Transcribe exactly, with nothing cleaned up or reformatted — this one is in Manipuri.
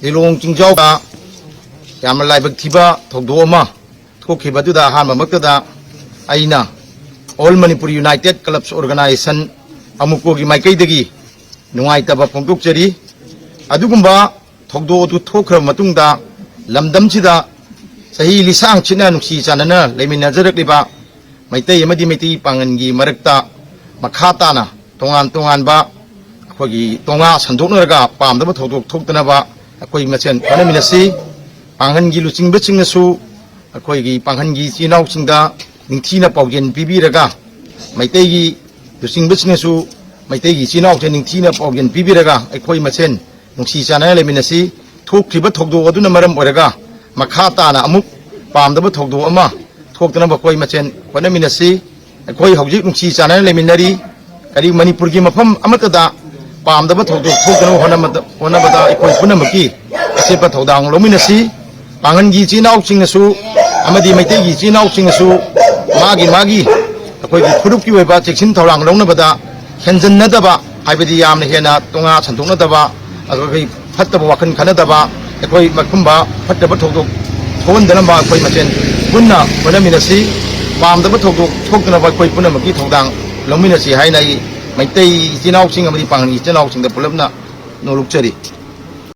ꯂꯤꯂꯣꯡ ꯆꯤꯡꯖꯥꯎꯗ ꯌꯥꯝꯅ ꯂꯥꯏꯕꯛ ꯊꯤꯕ ꯊꯧꯗꯣꯛ ꯑꯃ ꯊꯣꯛꯈꯤꯕ ꯑꯗꯨꯗ ꯑꯍꯥꯟꯕꯃꯛꯇꯗ ꯑꯩꯅ All Manipur United Clubs Organization, ꯑꯃꯨꯀꯣꯒꯤ ꯃꯥꯏꯀꯩꯗꯒꯤ ꯅꯨꯡꯉꯥꯏꯇꯕ ꯐꯣꯡꯗꯣꯛꯆꯔꯤ꯫ ꯑꯗꯨꯒꯨꯝꯕ ꯊꯧꯗꯣꯛ ꯑꯗꯨ ꯊꯣꯛꯈ꯭ꯔꯕ ꯃꯇꯨꯡꯗ ꯂꯝꯗꯝꯁꯤꯗ ꯆꯍꯤ ꯂꯤꯁꯥꯡ ꯁꯤꯠꯅ ꯅꯨꯡꯁꯤ ꯆꯥꯟꯅꯅ ꯂꯩꯃꯤꯟꯅꯖꯔꯛꯂꯤꯕ ꯃꯩꯇꯩ ꯑꯃꯗꯤ ꯃꯩꯇꯩ ꯄꯥꯉꯟꯒꯤ ꯃꯔꯛꯇ ꯃꯈꯥ ꯇꯥꯅ ꯇꯣꯉꯥꯟ ꯇꯣꯉꯥꯟꯕ ꯑꯩꯈꯣꯏꯒꯤ ꯇꯣꯉꯥ ꯁꯟꯗꯣꯛꯅꯔꯒ ꯄꯥꯝꯗꯕ ꯊꯧꯗꯣꯛ ꯊꯣꯛꯇꯅꯕ ꯑꯩꯈꯣꯏ ꯃꯁꯦꯟ ꯍꯣꯠꯅꯃꯤꯟꯅꯁꯤ꯫ ꯄꯥꯡꯒꯟꯒꯤ ꯂꯨꯆꯤꯡꯕꯁꯤꯡꯅꯁꯨ ꯑꯩꯈꯣꯏꯒꯤ ꯄꯥꯡꯒꯟꯒꯤ ꯏꯆꯤꯜ ꯏꯅꯥꯎꯁꯤꯡꯗ ꯅꯤꯡꯊꯤꯅ ꯄꯥꯎꯖꯦꯜ ꯄꯤꯕꯤꯔꯒ, ꯃꯩꯇꯩꯒꯤ ꯂꯨꯆꯤꯡꯕꯁꯤꯡꯅꯁꯨ ꯃꯩꯇꯩꯒꯤ ꯏꯆꯤꯜ ꯏꯅꯥꯎꯁꯤꯡ ꯅꯤꯡꯊꯤꯅ ꯄꯥꯎꯖꯦꯜ ꯄꯤꯕꯤꯔꯒ ꯑꯩꯈꯣꯏ ꯃꯁꯦꯟ ꯅꯨꯡꯁꯤ ꯆꯥꯟꯅꯅ ꯂꯩꯃꯤꯟꯅꯁꯤ꯫ ꯊꯣꯛꯈ꯭ꯔꯤꯕ ꯊꯧꯗꯣꯛ ꯑꯗꯨꯅ ꯃꯔꯝ ꯑꯣꯏꯔꯒ ꯃꯈꯥ ꯇꯥꯅ ꯑꯃꯨꯛ ꯄꯥꯝꯗꯕ ꯊꯧꯗꯣꯛ ꯑꯃ ꯊꯣꯛꯇꯅꯕ ꯑꯩꯈꯣꯏ ꯃꯁꯦꯟ ꯍꯣꯠꯅꯃꯤꯟꯅꯁꯤ꯫ ꯑꯩꯈꯣꯏ ꯍꯧꯖꯤꯛ ꯅꯨꯡꯁꯤ ꯆꯥꯟꯅꯅ ꯂꯩꯃꯤꯟꯅꯔꯤ꯫ ꯀꯔꯤ ꯃꯅꯤꯄꯨꯔꯒꯤ ꯃꯐꯝ ꯑꯃꯠꯇꯗ ꯄꯥꯝꯗꯕ ꯊꯧꯗꯣꯛ ꯊꯣꯛꯇꯅꯕ ꯍꯣꯠꯅꯕꯗ, ꯍꯣꯠꯅꯕꯗ ꯑꯩꯈꯣꯏ ꯄꯨꯝꯅꯃꯛꯀꯤ ꯑꯆꯦꯠꯄ ꯊꯧꯗꯥꯡ ꯂꯧꯃꯤꯟꯅꯁꯤ꯫ ꯄꯥꯡꯒꯟꯒꯤ ꯏꯆꯤꯜ ꯏꯅꯥꯎꯁꯤꯡꯅꯁꯨ ꯑꯃꯗꯤ ꯃꯩꯇꯩꯒꯤ ꯏꯆꯤꯜ ꯏꯅꯥꯎꯁꯤꯡꯅꯁꯨ ꯃꯥꯒꯤ ꯃꯥꯒꯤ ꯑꯩꯈꯣꯏꯒꯤ ꯐꯨꯔꯨꯞꯀꯤ ꯑꯣꯏꯕ ꯆꯦꯛꯁꯤꯟ ꯊꯧꯔꯥꯡ ꯂꯧꯅꯕꯗ ꯍꯦꯟꯖꯟꯅꯗꯕ, ꯍꯥꯏꯕꯗꯤ ꯌꯥꯝꯅ ꯍꯦꯟꯅ ꯇꯣꯉꯥ ꯁꯟꯗꯣꯛꯅꯗꯕ, ꯑꯩꯈꯣꯏ ꯐꯠꯇꯕ ꯋꯥꯈꯜ ꯈꯟꯅꯗꯕ, ꯑꯩꯈꯣꯏ ꯃꯈꯨꯝꯕ ꯐꯠꯇꯕ ꯊꯧꯗꯣꯛ ꯊꯣꯛꯍꯟꯗꯅꯕ ꯑꯩꯈꯣꯏ ꯃꯁꯦꯟ ꯄꯨꯟꯅ ꯍꯣꯠꯅꯃꯤꯟꯅꯁꯤ꯫ ꯄꯥꯝꯗꯕ ꯊꯧꯗꯣꯛ ꯊꯣꯛꯇꯅꯕ ꯑꯩꯈꯣꯏ ꯄꯨꯝꯅꯃꯛꯀꯤ ꯊꯧꯗꯥꯡ ꯂꯧꯃꯤꯟꯅꯁꯤ ꯍꯥꯏꯅ ꯑꯩ ꯃꯩꯇꯩ ꯏꯆꯤꯜ ꯏꯅꯥꯎꯁꯤꯡ ꯑꯃꯗꯤ ꯄꯥꯡꯒꯜꯒꯤ ꯏꯆꯤꯜ ꯏꯅꯥꯎꯁꯤꯡꯗ ꯄꯨꯂꯞꯅ ꯅꯣꯂꯨꯛꯆꯔꯤ꯫